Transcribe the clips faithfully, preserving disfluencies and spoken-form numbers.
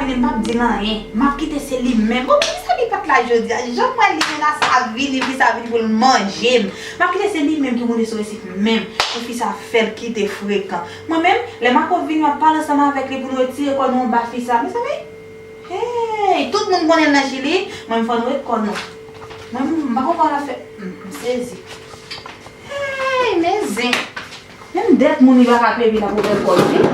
Vini, m p ap di l anyen. M ap kite se li menm. Bon, poukisa li pa t la jodi a? Jan m wè li menm la, sa vini, fi sa vini pou l manje m. M ap kite se li menm ki monte sou resit menm. Pou fi sa fè l kite frekan. Mwen menm, lè Marco vini, m ap pale ansanm avèk li pou nou retire kò nou anba fi sa. Mezanmi, hey, tout moun konnen l nan Chili. Mwen, fò nou ret kò nou. Mwen, m pa konprann afè. M, m sezi. Hey, men zen. Menm dèt moun li pa ka peye, epi l ap ouvè kò l, wi.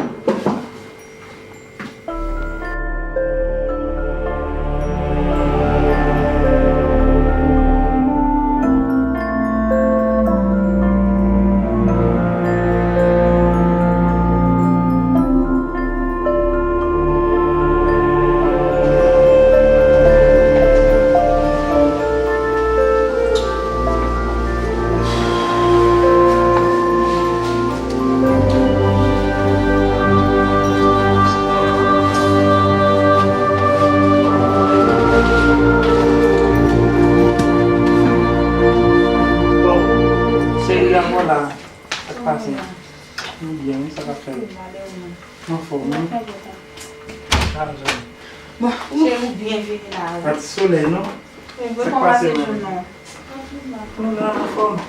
Bon, cheri, ankò la, sa k pase? Nou byen, wi, sa k ap fèt? Anfòm, wi. Chaje. Bon, cheri, ou byen vini la, wi. Pa ti solèy, non? Sa k pase, non? Nou la, anfòm.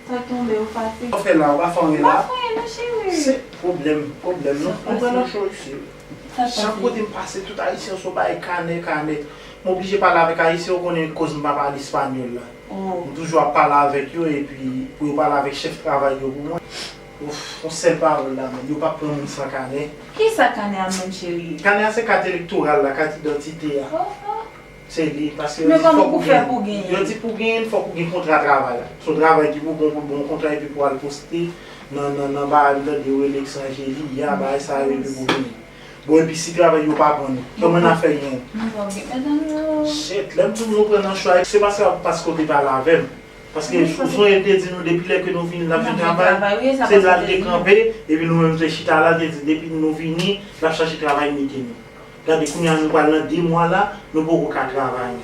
Sa tonbe, ou fatige? Ou fè la, ou pa fè anyen la? M pa fè anyen non, cheri. Se pwoblèm, pwoblèm non. Ou pran nan cho isi. Sa k pase? Chak kote m pase, tout Ayisyen yo sou bay kanè, kanè. M oblije pale avèk Ayisyen, ou konnen koz m pa pale espanyòl la. Oh. M toujou ap pale avèk yo, epi pou yo pale avèk chèf travay yo pou mwen. Ouf, yon sèl pawòl la, men yo p ap pran moun san kanè. Kisa kanè a menm, cheri? Kanè a se kat elektoral la, kat idantite a. Oh, oh. Se li, paske yo di fòk ou gen. Yo di pou gen, fòk ou gen kontra travay la. Se yon travay ki pou bon, pou bon kontra epi pou al poste nan, nan, nan bagay, m tande yo rele Extranjeria, bagay sa yo epi pou gen. Bon, epi si travay yo pa pran nou, kòman n a fè gen? Shit, lè m di w nou pran nan cho a, se paske, paske w te pale avè m. Paske ou sonje l te di nou depi lè ke nou vini l ap jwenn travay, se la l te kanpe, epi nou menm nou te chita la, l te di depi nou vini, l ap chache travay mete nou. Gade, kounye a nou pral nan de mwa la, nou poko ka travay.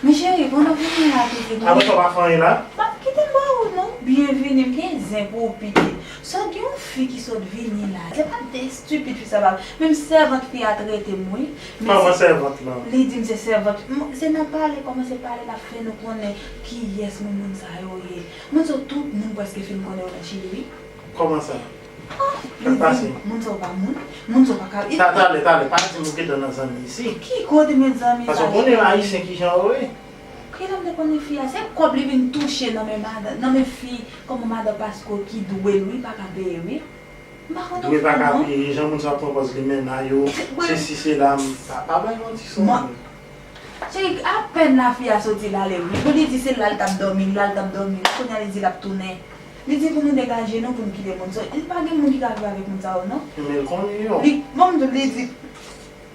Men cheri, pandan w vini la, pitit, apre sa w pa fè anyen la? M ap kite m ba ou non. Byenvini, m gen zen pou ou, pitit. Sòt gen yon fi ki sot vini la. Se pa de estipid fi sa pa. Menm sèvant fi a trete m, wi. Kòman sèvant lan? Li di m se sèvant. M, se nan pale, kòmanse pale, l ap fè nou konnen kiyès moun, moun sa yo ye. Moun sa yo tout moun prèske fin konnen yo nan Chili, wi. Kòman sa? Oh, li di m, moun sa yo pa moun, moun sa yo pa ka. Ta-, talè, talè, pa di m ou gentan nan zanmi isi. Ki kote mwen zanmi sa? Paske w konnen Ayisyen kijan yo ye. Kilè m te konnen fi a? Se kòb li vin touche nan men madan, nan men fi, kòman madan Pasko ki dwe l, wi, pa ka peye, wi. M pa konn dwe pa ka peye, jan moun sa ap pran pòz li mennaj yo, sesi, sela, m pa, pa bay manti sou moun. Cheri, apèn la fi a soti l ale wi. Pou li di se la l t ap dòmi, la l t ap dòmi. Kounye a li di l ap tounen. Li di pou nou degaje nou, pou n kite moun sa yo. Li pa gen moun ki ka viv avèk moun sa yo, non. Men l konnen yo. Li, bon, m di w, li di,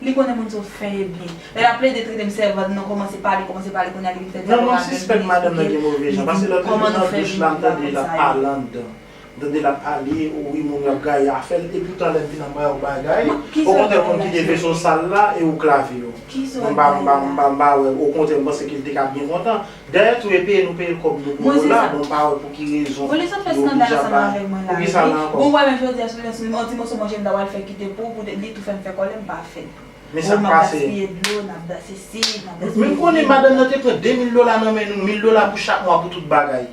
li konnen moun sa yo fen e byen. Lè l ap plede trete m sèvant, non, kòmanse pale, kòmanse pale, kounye a li vin fè dyalòg avè m. Non, non, m sispèk madanm nan gen move jan. Paske lòt jou nan douch la, m tande l ap pale anndan. M tande l ap pale, o wi, moun yo ap gaye afè l, epoutan lè m vin ap ba yo bagay, okontrè, konn kite veso sal la e ou k lave yo. M pa, m pa, m pa, m pa wè, okontrè, m panse ke l te ka byen kontan. Dayè tou, e peye nou peye l kòb nou pou la, bon, m pa wè pou ki rezon yo oblije ap ba. Poukisa l la ankò? Bon, wè, men jodi a, sou yon ti moso manje m ta pral fè kite pou ou, pou li tou fè m fè kòlè, m pa fè l. Men sa k pase? N ap gaspiye dlo, n ap da sesi, n ap gaspiye. Men m konnen madanm nan te pran de mil dola nan men nou, mil dola pou chak mwa pou tout bagay.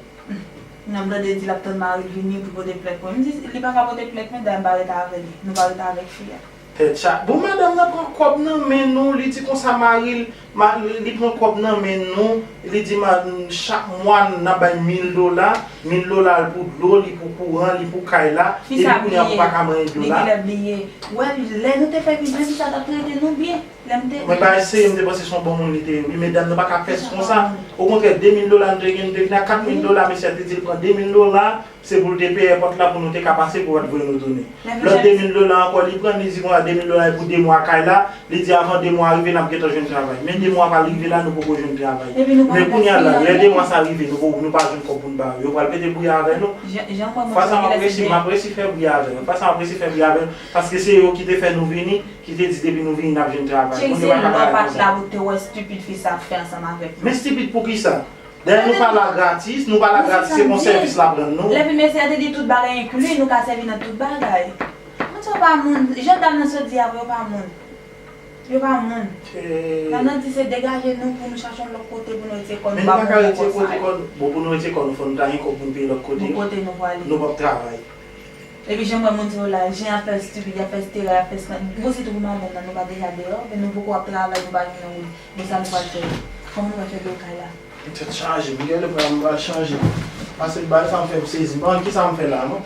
Nan m tande di l ap tann mari l vini pou pote plent mwen. M di li pa ka pote plent mwen, dayè m pa rete avè li. Nou pa rete avèk fi a. Tèt chaje. Bon, madanm nan pran kòb nan men nou, li di konsa mari l, ma-, li pran kòb nan men nou, li di ma-, chak mwa n ap bay mil dola, mil dola l pou dlo, li pou kouran, li pou kay la, epi kounye a pou pa ka manyen dlo la. Fi sa bliye, li genlè bliye. Wè, lè nou te fè vin, fi sa t ap trete nou byen. Mwen pa eseye, m te panse se yon bon moun li te ye. Wi, medam nan pa ka pès konsa. Okontrè, de mil dola nou te gen, nou te vin a kat mil dola, mesye a te di l pran de mil dola, se pou l te peye èpòt la pou nou te ka pase pou yo t voye nou tounen. Lòt de mil dola ankò, li pran, li di konsa de mil dola e pou de mwa kay la, li di avan de mwa rive, n ap gentan jwenn travay. Men de mwa pral rive la, nou poko jwenn travay. Men kounye a la, lè de mwa sa rive, nou poko, nou pa jwenn kòb pou n ba yo. Yo pral pete bri avè nou. Fwa sa m ap resi, m ap resi fè bri avè yo. Fwa sa m ap resi fè bri avè yo, paske se yo ki te fè nou vini. Ki te di depi nou vini n ap jwenn travay. Moun yo pa ka pale konsa. Cheri, se lè w pa t la pou te wè estipid fi sa ap fè ansanm avèk nou. Men estipid poukisa? Dayè nou pa la gratis, nou pa la gratis, se kon sèvis l ap rann nou. Lè fi mesye a te di tout bagay enkli, nou ka sèvi nan tout bagay. Moun sa yo pa moun, jan dam nan sot di a, yo pa moun. Yo pa moun. Nan nan di se degaje nou pou nou chache yon lòt kote pou nou retire kò nou. Men nou pa ka retire kote kò nou. Bon, pou nou retire kò nou, fò nou ta gen kòb pou nou peye lòt kote. Bon, kote nou pwale? Nou p ap travay. Epi jan m wè moun sa yo la, jan y ap fè stipid, y ap fè stera, y ap fè snan. Bon, se tou pou madanm nan, nou pa deja deyò, men nou poko ap travay, nou pa gen yon wout. Bon, sa nou pral fè? Kòman nou pral fè peye kay la? Tèt chaje, m genlè pral, m pral chanje. Pase bay sa m fè m sezi. M pa konn kisa m fè la, non.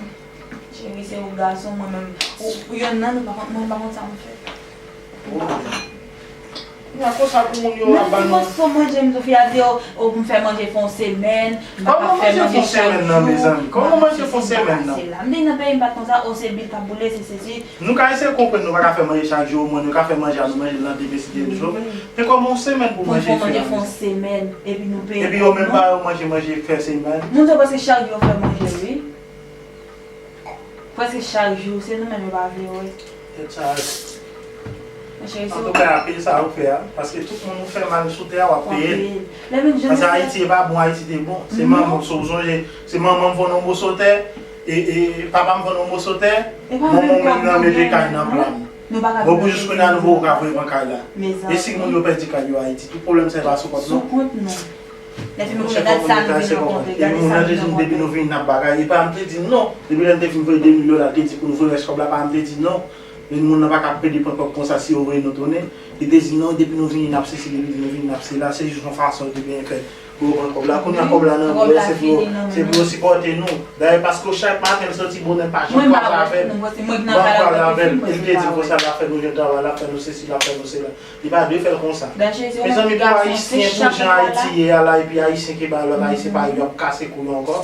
Cheri, se ou gason, mwen menm. Ou, ou yonn nan nou pa konn, mwen pa konn sa m fè. Kounya konsa pou moun yo ap ban nou. Menm si se manje m tou fi a di, o, o, pou m fè manje fè yon semèn, m pa ka fè manje chak jou. Kòman manje fè yon semèn nan, mezanmi? Kòman manje fè yon semèn nan? M te nan peyi m pa t konsa, o, se bil k ap boule, se sesi. Nou ka eseye konprann nou pa ka fè manje chak jou, omwen nou ka fè manje a, nou manje l nan demen si Dye vle. Men kòman yon semèn pou manje fè yon semèn, epi nou peye. Epi yo menm pa yo manje, manje fè semèn. Moun sa prèske chak jou yo fè manje, wi. Prèske chak jou, se nou menm yo pa vle wè. Tèt chaje. Antouka, peye sa ou fè a, paske tout moun ou fè mal sou tè a, w ap peye l. Paske Ayiti e pa bon, Ayiti te bon. Se manman, si w sonje, se manman m vann yon moso tè, e, e papa m vann yon moso tè, manman m menm nan mete kay nan plan. Bon, pou jis kounye a nou poko ka voye pran kay la. E si moun yo pèdi kay yo Ayiti, tout pwoblèm sa e pa sou kont nou? Sou kont nou. Monchè, kòman nou ta se konprann? Epi moun nan te di m depi nou vini n ap bagay. E pa m te di non. Depi lè m te fin voye de mil dola, l te di pou nou voye rès kòb la, pa m te di non. Men moun nan pa ka pede pran kòb konsa si yo voye nou tounen. Li te di non, depi nou vini n ap sesi, depi nou vini n ap sela. Se jis yon fason li te genyen fè pou yo pran kòb la. Kounye a kòb la nan men yo, se pou yo, se pou yo sipòte nou. Dayè, paske chak maten l soti bonè, m pa janm kwaze avè l. M pa kwaze avè l. E li te di konsa l ap fè nou jwenn travay, l ap fè nou sesi, l ap fè nou sela. Li pa dwe fè l konsa. Mezanmi, pou Ayisyen, pou jan Ayiti ye a la, epi Ayisyen ki bay lòt Ayisyen parèy yo ap kase kou yo ankò.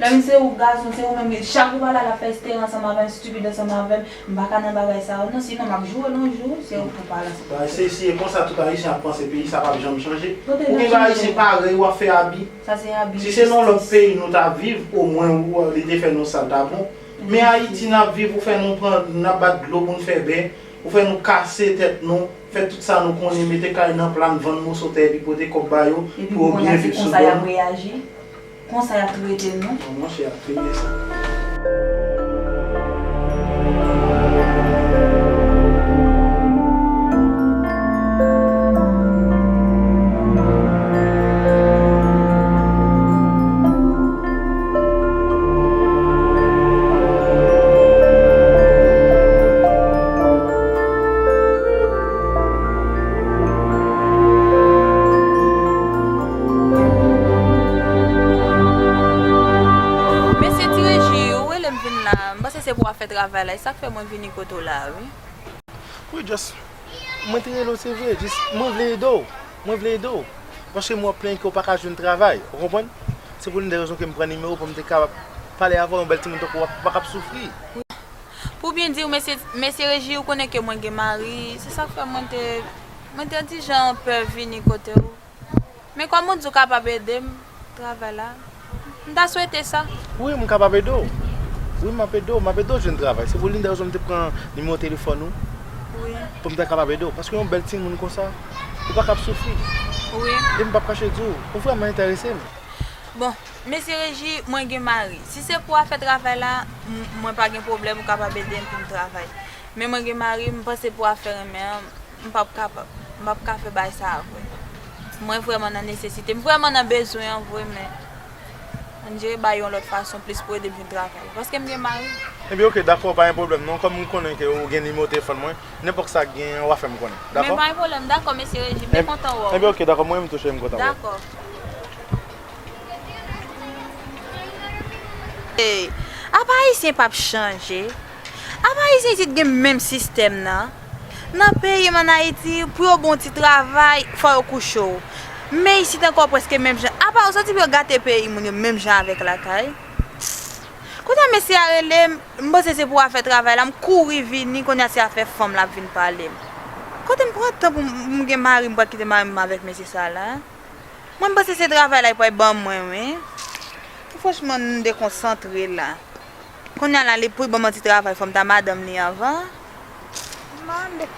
Lè m se ou gason, se ou menm, chak jou pale a l ap fè estera ansanm avè m, stipid ansanm avè m, m pa ka nan bagay sa yo non, sinon m ap joure l yon jou, se ou pou pale ansanm avè m. Bagay se si e konsa tout Ayisyen ap panse peyi sa p ap janm chanje. Ou gen Ayisyen parèy ou ap fè abi. Sa se abi. Si se nan lòt peyi nou ta viv, omwen ou li te fè nou sa l ta bon. Men Ayiti n ap viv, ou fè nou pran, n ap bat dlo pou n fè bè. Ou fè nou kase tèt nou, fè tout sa nou konnen, mete kay nan plan, vann moso tè epi pote kòb ba yo pou yo byen viv sou do nou. Konsa y ap trete nou. Bon, monchè, y ap peye sa. Mesye Ti Reji, ou rele m vin la. M panse se pou afè travay la. E sa k fè mwen vini kote w la, wi. Wi, just, mwen te rele w, se vre. Just, mwen vle ede w. Mwen vle ede w. Paske mwen ap plenyen ke w pa ka jwenn travay. Ou konprann? Se pou youn de rezon ke m pran nimewo w pou m te kapab pale avè w, yon bèl timoun tankou w ap, pa k ap soufri. Pou byen di w, mesye, mesye Reji, ou konnen ke mwen gen mari, se sa k fè mwen te, mwen te di jan pè vini kote w. Men kòm ou di w kapab ede m travay la, m ta swete sa. Wi, m kapab ede w. Wi, m ap ede w, m ap ede w jwenn travay. Se pou youn de rezon m te pran nimewo telefòn ou. Wi. Pou m ta kapab ede w. Paske yon bèl timoun konsa, ou pa k ap soufri. Wi. E m p ap kache di w, ou vrèman enterese m. Bon, mesye Reji, mwen gen mari. Si se pou afè travay la, m-, mwen pa gen pwoblèm, ou kapab ede m pou m travay. Men mwen gen mari, m panse pou afè renmen an, m p ap kapab. M p ap ka fè bagay sa a vre. Mwen vrèman nan nesesite, m vrèman nan bezwen an vre, men on dirait bay yon lòt fason plis pou ede m vin travay. Paske m gen mari. Ebyen, oke, dakò, pa gen pwoblèm non. Kòm m konnen ke ou gen nimewo telefòn mwen, nenpòt sa k genyen, w a fè m konnen. Dakò? Men pa gen pwoblèm, dakò, mesye Reji, m te kontan wè w. Ebyen, oke, dakò, mwen menm tou, cheri, m kontan wè w. Dakò. Ey, apa Ayisyen p ap chanje? Apa Ayisyen isit gen menm sistèm nan? Nan peyi m ann Ayiti, pou yo ba w yon ti travay, fò yo kouche w. Men isit ankò prèske menm jan. Apa yo santi pou yo gate peyi moun yo menm jan avèk lakay? Kounye a mesye a rele m, m panse se pou afè travay la, m kouri vini, kounye a se afè fanm l ap vin pale m. Kote m pran tan pou m, m gen mari, m pral kite mari m avèk mesye sa la? Mwen, m panse se travay la li pral ban mwen, wi. Franchman, m dekonsantre la. Kounye a la, li pou l ban m yon ti travay, fò m ta madanm li anvan. Mande.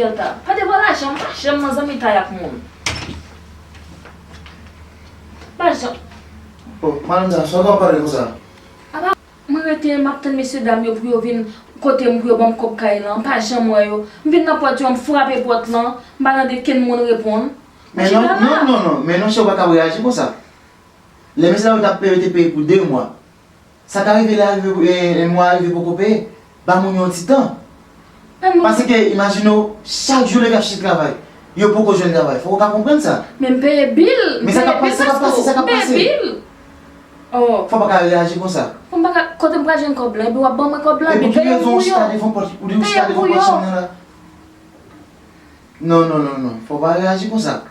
Delta. Pa devan lajan, m pa janm nan zanmitay ak moun. M pa janm. Oh, Malandra, sa w ap pale konsa? Apa, mwen rete, m ap tann mesye dam yo pou yo vin kote m, pou yo ban m kòb kay lan. M pa janm wè yo. M vin nan pòt yo, m frape pòt lan. M pa tande kenn moun reponn. Men non, non, non, non. Men non, chè, ou pa ka reyaji konsa. Lè mesye dam yo t ap peye, yo te peye pou de mwa. Sa ka rive lè a rive, e, e, mwa a rive poko peye. Ba moun yo yon ti tan. Paske, imajine w, chak jou leve ap chèche travay. Yo poko jwenn travay. Fòk ou ka konprann sa. Men m peye bil. Men sa k ap pase, sa k ap pase, sa k ap pase. M peye bil. Oh. Fò w pa ka reyaji konsa. Fò m pa ka, kote m pral jwenn kòb lan? Epi w ap ban mwen kòb lan, epi peye m pou yo. Peye m pou yo. Non, non, non, non. Fò w pa reyaji konsa.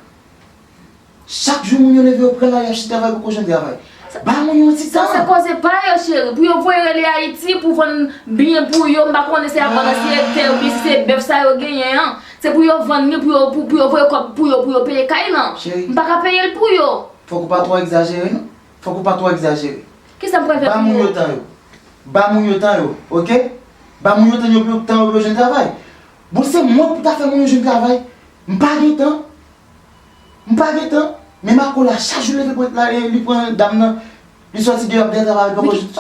Chak jou moun yo leve, yo pran lari, y ap chèche travay, poko jwenn travay. Ba moun yo yon ti tan. Sa se koze pa yo, cheri. Pou yo voye rele Ayiti, pou vann byen pou yo, m pa konnen se avan nan si se tè oubyen si se bèf sa yo genyen an. Se pou yo vann li, pou yo, pou, pou yo voye kòb pou yo, pou yo peye kay lan. Cheri. M pa ka peye l pou yo. Fòk ou pa twò egzajere, non. Fòk ou pa twò egzajere. Kisa m pral fè pou yo? Ba moun yo tan yo. Ba moun yo tan yo, oke? Ba moun yo tan yo, tan yo pou yo jwenn travay. Bon, se mwen pou ta fè moun yo jwenn travay. M pa gen tan. M pa gen tan. Men Marco la, chak jou leve pran, la, e, li pran dam nan, li sòti deyò, ap travay, poko jwenn.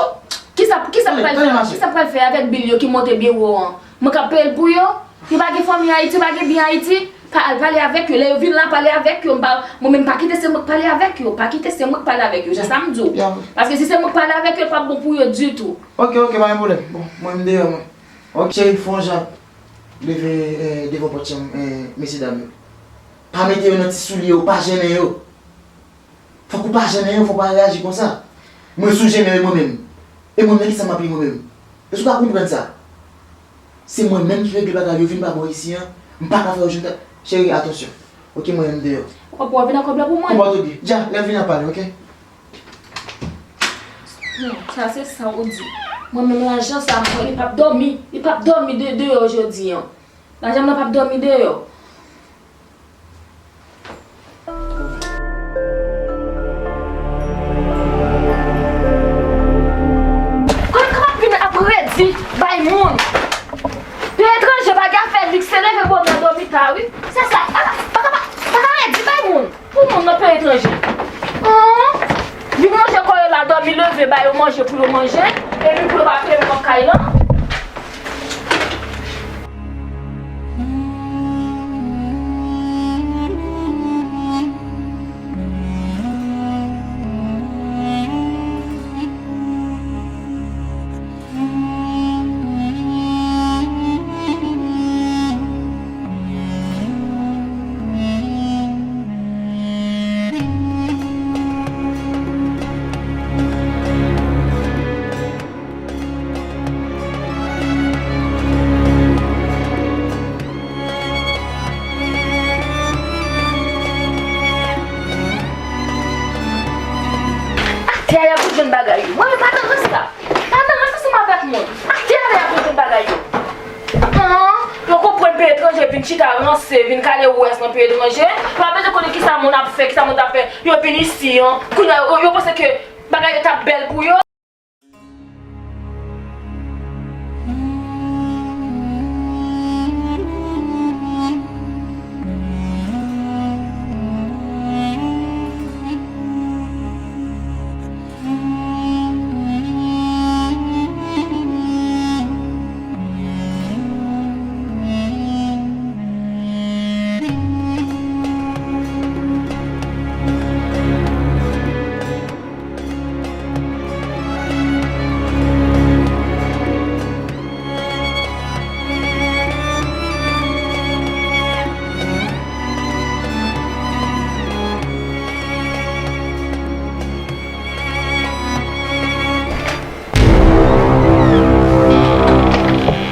Kisa, kisa m pral fè, kisa m pral fè avèk bil yo ki monte byen wo an? Mwen k ap peye l pou yo? Yo pa gen fanmi Ayiti, yo pa gen byen Ayiti? Pa al pale avèk yo. Lè yo vin la, pale avèk yo. M pa, mwen menm, pa kite se mwen k pale avèk yo. Pa kite se mwen k pale avèk yo. Jan sa m di w. Paske si se mwen k pale avèk yo, l p ap bon pou yo ditou. Oke, oke, pa gen pwoblèm. Bon, mwen m deyò, mwen. Oke, cheri, fè yon jan leve, eh, devan pòt chanm, eh, mesye dam yo. Pa mete yo nan ti soulye yo, pa jennen yo. Fòk ou pa jennen yo, fòk ou pa reyaji konsa. Mwen si w jennen yo, e mwen menm? E mwen menm, kisa m ap ye mwen menm? Èske w ka konprann sa? Se mwen menm ki regle bagay yo, vin pa bò isi an. M pa ka fè yo jwenn ta-, cheri, atansyon. Oke, mwen menm deyò. Ou pa pou w vin ak kòb la pou mwen? Konpòte w byen. Dja, lè vin ap pale, oke? Hmm, sa se sa ou di. Mwen menm lajan sa, mwen, li p ap dòmi. Li p ap dòmi de, deyò jodi an. Lajan m nan p ap dòmi deyò. Kòman k ap vin ap redi bay moun? Peyi etranje pa gen afè liks, se leve bonè dòmi ta, wi. Se sa, pa ka, pa ka, pa, pa ka redi bay moun. Pou moun nan peyi etranje. An? Vin ranje kò yo la, dòmi, leve, ba yo manje pou yo manje, epi pou yo pa peye kòb kay lan. Atè a y ap jwenn bagay yo. Mwen menm pa nan rans la. Pa nan rans ansanm avèk moun. Atè a y ap jwenn bagay yo. An, yo konprann peyi etranje, vin chita ranse, vin kale wès nan peyi etranje. Yo pa bezwen konnen kisa moun ap fè, kisa moun t ap fè. Yo vin isi an. Kounye a, yo, yo panse ke bagay yo t ap bèl pou yo.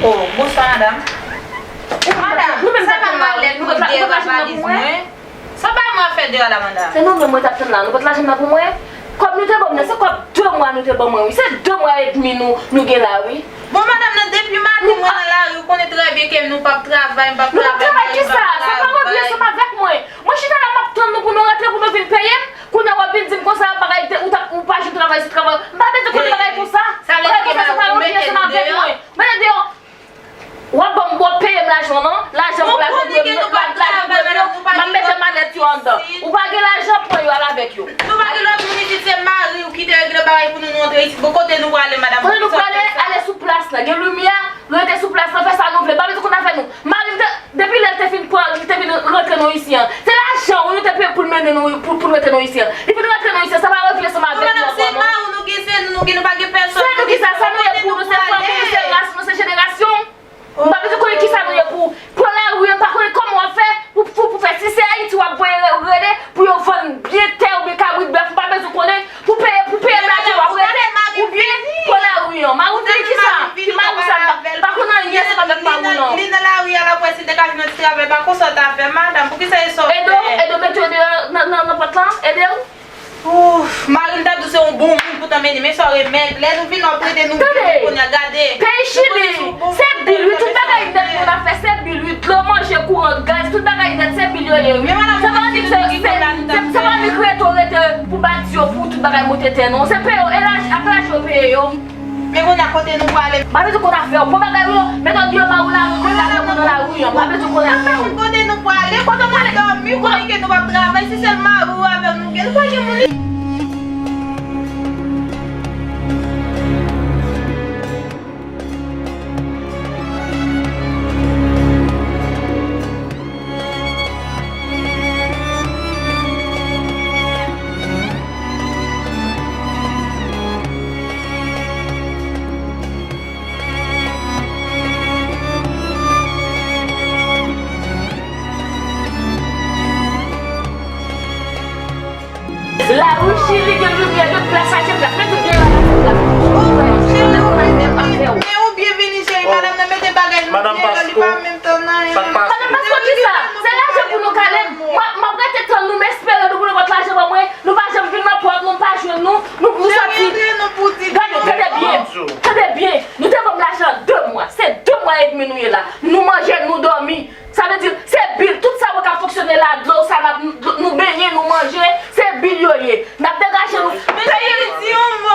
Oh, bonswa, madanm. Madanm, sa pa malèt mwen, dèyè valiz mwen. Sa bay mwen afè de a la, madanm? Se nou menm mwen t ap tann la. Nou pot lajan nan pou mwen? Kòb nou te ban m nan, se kòb de mwa nou te ban mwen, wi. Se de mwa edmi nou, nou gen la, wi. Bon, madanm nan, depi maten mwen nan lari, ou konnen trè byen ke nou p ap travay, m p ap travay, mwen, m p ap travay. Nou p ap travay kisa? Sa pa revyen ansanm avèk mwen. Mwen chita la, m ap tann nou pou nou rantre, pou nou vin peye m. Kounye a w ap vin di m konsa, bagay te, ou t ap, ou pa jwenn travay, se travay. M pa bezwen konnen bagay konsa. Bagay konsa, sa pa revyen ansanm avèk mwen. Mete deyò. W ap ban m, w ap peye m lajan w nan, lajan m pou lajan m pou Antre isit, bon, kote nou prale, madanm? Kote nou prale? Ale sou plas la. Gen limyè, rete sou plas la, fè sa nou vle. M pa bezwen konn afè nou. Mari m te, depi lè l te fin pran, li te vin rantre nan isi an. Se lajan wi nou te peye pou l mennen nou, pou, pou l mete nou isi an. Li fin rantre nan isi an, sa pa regle ansanm avèk nou ankò non. Madanm, se mari w nou gen, se nou nou gen, nou pa gen pèsòn. Se nou ki sa, sa nou ye pou nou, se fanmi nou, se ras nou, se jenerasyon. M pa bezwen konnen kisa nou ye pou pran lari an, m pa konnen kòman w ap fè pou, pou, pou fè. Si se Ayiti w ap voye re-, rele pou yo vann byen tè oubyen kabrit, bèf, m pa bezwen konnen pou peye, pou peye plake w ap rele oubyen pran lari an. Mari w di kisa? Ki mari sa? M pa konn anyen, se pa menm mari w non. Li nan lari a, l ap wè si l te ka jwenn yon ti travay, pa konsa w ta fè, madanm, poukisa e sa w fè? Edo, Edo mete w deyò nan, nan, nan pòt lan, Edo? Ouf, mari m ta di w se yon bon moun pou w ta mennen, men sa w remèd. Lè nou vin, w ap rete nou vini kounye a, gade. Tande, peyi Chili, se bil wi, tout bagay nèt moun ap fè, se bil wi, dlo, manje, kouran, gaz, tout bagay nèt, se bil yo ye wi. Sa pa annik se, se, se, se pa annik rete w rete pou bati yo pou tout bagay monte tè non. Se peye yo, e laj-, ak lajan yo peye yo. Men kounye a kote nou prale? M pa bezwen konn afè w. Pran bagay ou yo, mete w deyò mari w la, mete w nan lari an. M pa bezwen konn afè w. Kote nou prale? Kote w prale? Dòmi, konnen ke nou p ap travay. Si se mari w avè w nou gen, nou pa gen moun. Lari Chili gen limyè, gen plas, achte plas, men tout gen la, la, la. Cheri, ou byen, men ou byenvini, cheri, madanm nan mete bagay nou byen, li pa menm tan nan. Madanm Pasko kisa? Se lajan pou nou kale. Mwen, m ap rete tann nou, m espere nou pou nou pot lajan ban mwen. Nou pa janm vin nan pòt nou, m pa jwenn nou. Nou, nou soti. Gade, tande byen. Tande byen. Nou te ban m lajan de mwa. Se de mwa edmi nou ye la. Nou manje, nou dòmi. Sa vle di, se bil, tout sa mwen ka fonksyone la, dlo, sa n ap, nou benyen, nou manje, se bil yo ye. N ap degaje nou. Peyi.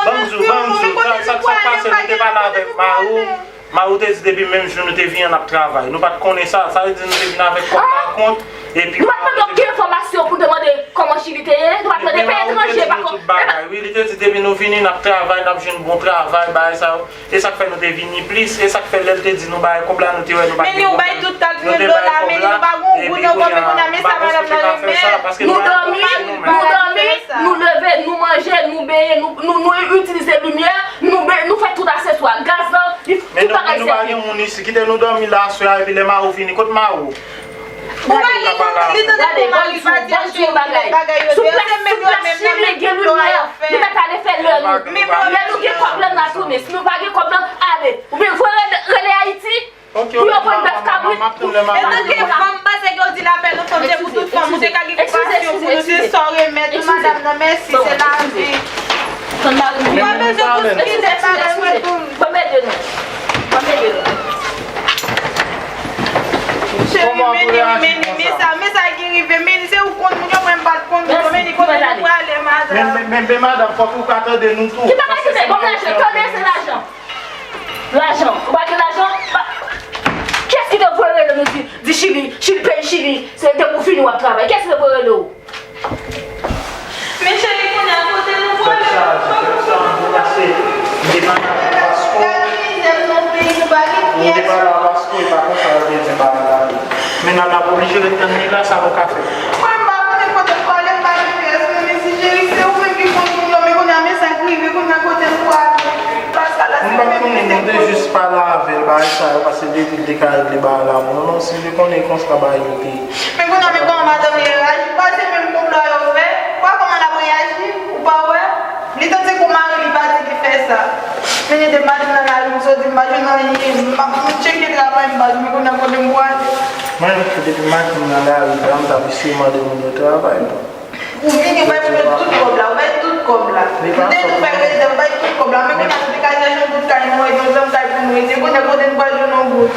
Ban m di w, ban m di w, sa, sa k pase, nou te pale avèk mari w, mari w te di depi menm jou nou te vini an n ap travay. Nou pa t konnen sa, sa vle di nou te vin avèk kòb nan kont, epi nou pa t mande okenn enfòmasyon pou demande kòman Chili te ye, nou pa t mande peyi etranje, pa kòb. Wi, li te di depi nou vini, n ap travay, n ap jwenn bon travay, bagay sa yo. E sa k fè nou te vini plis, e sa k fè lè l te di nou bay kòb la, nou te wè nou pa gen pwoblèm. Men nou bay tout kalkil dola, men nou pa gen yon goud ankò, men kounye a, men sa madanm nan renmen. Nou dòmi, nou dòmi, nou leve, nou manje, nou benyen, nou, nou, nou itilize limyè, nou be-, nou fè tout aseswa. Gaz lan, li, tout bagay sèvi. Men nou, men nou pa gen moun isi, kite nou dòmi la aswè a, epi lè mari w vini, kot mari w? Ou pa gen moun li tande pou mari pati achte yon bagay. Sou plas, sou plas Chili gen limyè. Nou mèt ale fè lè nou. Lè nou gen kòb la, n a tounen. Si nou pa gen kòb la, ale. Oubyen voye rele, rele Ayiti pou yo vann bèf, kabrit. Etanke fanm, m panse ke w di lapè nou fanm, se pou tout fanm. Ou te ka gen konpasyon pou nou, se sa w remèt tou, madanm nan, mèsi, se lavi. Ou pa bezwen pou kite bagay mwen tou. Ban m ede nou. Ban m ede nou. Cheri, men, men, men, men sa, men sa ki rive, men se ou konn moun yo, mwen m pa t konn moun yo, men kote nou prale, madanm. Men, men, men, men, madanm, fòk ou ka tande nou tou. Ki bagay ki te, ban m lajan, tande se lajan. Lajan, ou pa gen lajan? Kiyès ki te voye rele nou di, di Chili, Chili, peyi Chili, se depi w vini w ap travay? Kiyès ki te voye rele w? Men cheri, kounye a kote nou pwale? Tèt chaje, tèt chaje, paske m te pale avèk Pasko. M te pale avèk Pasko, e pa konsa yo te di bagay la ye. Men n ap oblije ret tann li la, sa nou ka fè? Mwen, m pa konnen kote l pwale, m pa gen pyès moun isi, cheri, se ou menm ki konn moun yo, men kounye a, men sa k rive, kounye a kote l pwale. Paske la, se ou menm ki te konnen. M pa t konnen, mwen te jis pale avè l, bagay sa yo, paske depi l te ka regle bagay la pou nou, non, si m te konnen konsa bagay yo te ye. Men kounye a, men kòman madanm li reyaji? Pa se menm kòb la yo fè? Ou pa kòman l ap reyaji? Ou pa wè? Li tankou mari li pa di li fè sa. Men gen de maten nan lari, m soti, m pa jwenn anyen. M ap, m tcheke travay, m pa jwenn, men kounye a kote m pwale? Mwen menm tou, depi maten m nan lari la, m t ap eseye mande moun yo travay, non. Ou vini, ou bay moun yo tout kòb la, ou bay tout kòb la. M te tou fè rezèv, ou bay tout kòb la. Men kounye a, nou te ka chache yon bout kay nou rete, yon zanm kay pou nou rete. Kounye a, kote n pral jwenn yon bout?